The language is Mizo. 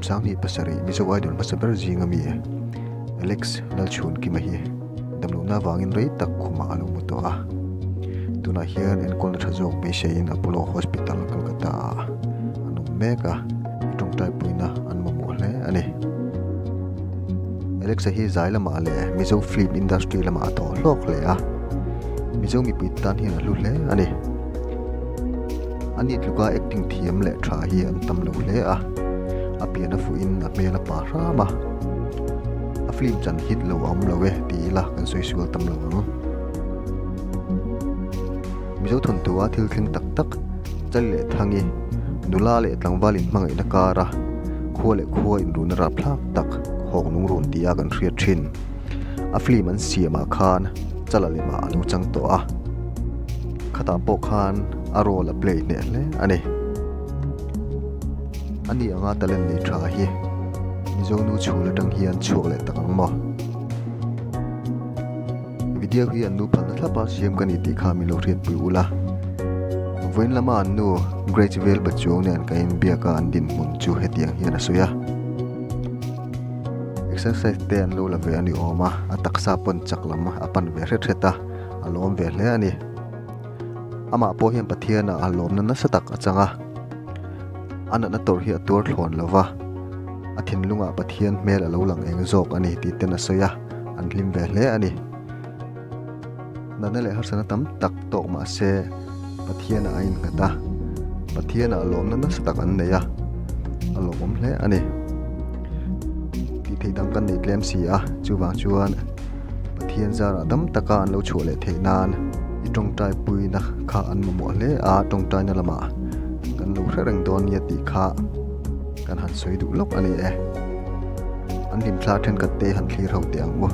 27 Mizo Idol hmasa ber zinga mi Alex Lalchhunkima hi damlohna avangin rei tak khumah a lo mu tawh a. Tunah hian enkawlna tha zawk beiseiin Apollo Hospital Kolkata ah an awm mek a, i tawngtai puina an mamawh hle a ni. Alexa hi zai lamah leh Mizo film industry lamah a tawh hlawk hle a, Mizo mipui tan hian a hlu hle a ni. A ni tluka acting thiam leh tha hi an tam lo hle a, a pian a fuhin a hmel a pa hram a, a film chan hit lo a awm lo e ti ila kan sawi sual tam lo ang. Mizo thawntua thil thleng tak tak Chali leh Thangi, nula leh tlangval inhmangaihna kara khua leh khua inruna rapthlak tak Hawknung run tia kan hriat thin. A film an siamah khan Chala lemah a lo chang tawh a, khatah pawh khan a role a play hneh hle a ni. A ni anga talent nei tha hi Mizo nu chhul atang hian chhuak leh tak ang maw? Video hi an nu phalna thlapa siam ka ni tih kha min lo hriatpui ula. Vawiin lama an nu Grace Vel Bachuang nen kan inbiak a an dinhmun chu hetiang hian a sawi a. Exercise te an lo la ve a ni awm a, a taksa pawn chak lam a pan ve hret hret a, a lawm ve hle a ni. Amah pawh hian Pathianah a lawmna nasa tak a chang a, a natna tawrh hi a tuar thlawn lo va, a thinlungah Pathian hmel a lo lang eng zawk a ni tih ten a sawi a, an hlim ve hle a ni. Natna leh harsatna tam tak tawk mah se Pathianah a innghat a, Pathianah lawmna nasa tak an nei a, a lawmawm hle a ni. Tih theih dang kan nei tlem si a, chuvang chuan Pathian zarah dam taka an lo chhuah leh theih nan i tawngtai puina kha an mamawh hle a, tawngtaina lamah kan lo hre reng dawn nia tih kha kan han sawi duh lawk a ni e. An hlimthla thenkhat te han thlir ho teh ang u.